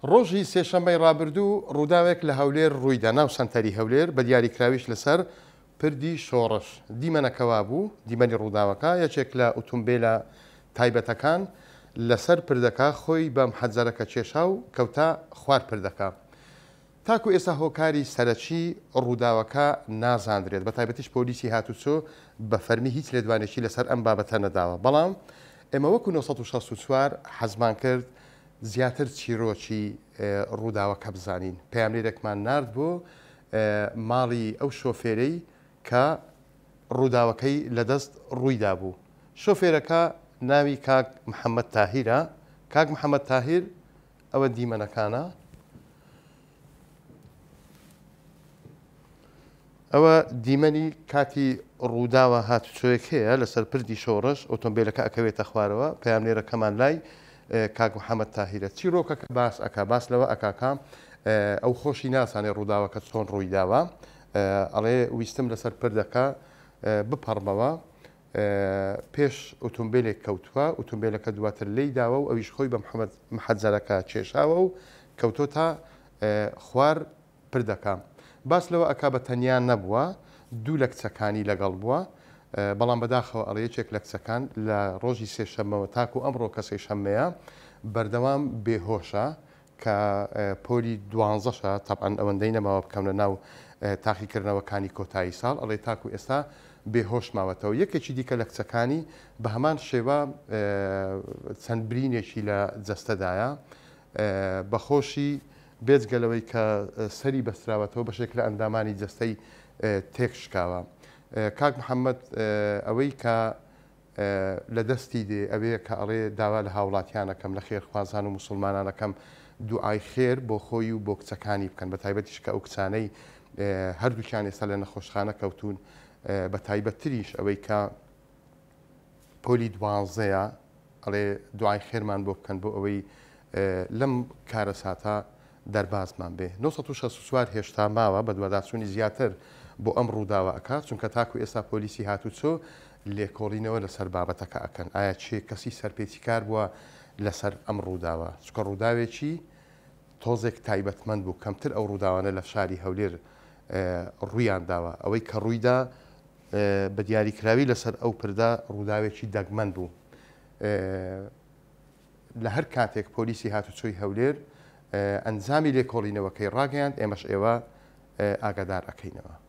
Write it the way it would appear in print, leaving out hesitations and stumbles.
ڕۆژی سێشەممەی ڕابردوو ڕووداوێک لە هەولێر ڕوویدا، ناو سەنتەری هەولێر، بە دیاریکراویش لەسەر پردی شۆڕش. دیمەنەکە وابوو، دیمەنی ڕووداوەکە، یەکێک لە ئوتومبێلە تایبەتەکان لەسەر پردەکە خۆی بە محەجەرەکە کێشا و کەوتە خوار پردەکە. تاکو ئێستا هۆکاری سەرەکی ڕووداوەکە نازاندرێت، بەتایبەتیش پۆلیسی هاتوچۆ بە فەرمی هیچ لێدوانێکی لەسەر ئەم بابەتە نەداوە، بەڵام ئێمە وەکو 964 حەزمان کرد زیاتر چیرۆکی ڕووداوەکە بزانین، پەیامنێرێکمان نارد بۆ ماڵی ئەو شۆفێرەی کە ڕووداوەکەی لەدەست ڕوویدابوو. شۆفێرەکە ناوی کاک محەممەد تاهیرە. کاک محەممەد تاهیر ئەوە دیمەنەکانە. ئەوە دیمەنی کاتی ڕووداوە هاتوچۆیەک هەیە لەسەر پردی شۆڕش، ئۆتۆمبیلەکە ئەکەوێتە خوارەوە، پەیامنێرەکەمان لای کاک محەممەد تاهیرە چیرۆکەکە باس ئەکا، باس لەوە ئەکا کە ئەو خۆشی نازانێ ڕووداوەکە چۆن ڕوویداوە، ئەڵێ ویستم لەسەر پردەکە بپەڕمەوە، پێش ئۆتۆمبیلێک کەوتووە، ئۆتۆمبیلەکە دواتر لێی داوە و ئەویش خۆی بە محەممەد محەجەرەکە کێشاوە و کەوتۆتە خوار پردەکە. باس لەوە ئەکا بە تەنیا نەبووە، دوو لە کچەکانی لەگەڵ بووە، بەڵام بەداخەوە ئەڵێ یەکێک لە کچەکان لە ڕۆژی سێشەممەوە تاکو ئەمڕۆ کە سێشەممەیە بەردەوام بێهۆشە کە پۆلی دوانزەشە، تەبعەن ئەوەندەی نەماوە بکەونە ناو تاقیکردنەوەکانی کۆتایی ساڵ، ئەڵێ تاکو ئێستا بێهۆش ماوەتەوە. یەکێکی دیکە لە کچەکانی بە هەمان شێوە چەند برینێکی لە جەستەدایە، بەخۆشی بێجگە لەوەی کە سەری بەستراوەتەوە بەشێک لە ئەندامانی جەستەی تێک شکاوە. کاک محەممەد ئەوەی کە لە دەستی دێ ئەوەیە کە ئەڵێ داوا لە هاوڵاتیان ئەکەم، لە خێرخوازان و موسڵمانان ئەکەم دوعای خێر بۆ خۆی و بۆ کچەکانی بکەن، بە تایبەتیش کە ئەو کچانەی هەردووکیان ئێستا لە نەخۆشخانە کەوتوون، بە تایبەتتریش ئەوەی کە پۆلی دوانزەیە ئەڵێ دوعای خێرمان بۆ بکەن بۆ ئەوەی لەم کارەساتە دەربازمان بێ. 964 هێشتا ماوە بەدواداچوونی زیاتر بۆ ئەم ڕووداوە ئەکات، چونکە تاکو ئێستا پۆلیسی هاتوچۆ لێکۆڵینەوە لەسەر بابەتەکە ئەکەن ئایا کێ کەسی سەرپێچیکار بووە لەسەر ئەم ڕووداوە، چونکە ڕووداوێکی تۆزێک تایبەتمەند بوو، کەمتر ئەو ڕووداوانە لە شاری هەولێر ڕوویان داوە، ئەوەی کە ڕوویدا بە دیاریکراوی لەسەر ئەو پردە ڕووداوێکی دەگمەن بوو. لە هەر کاتێک پۆلیسی هاتوچۆی هەولێر ئەنجامی لێکۆڵینەوەکەی ڕاگەیاند ئێمەش ئێوە ئاگادار ئەکەینەوە.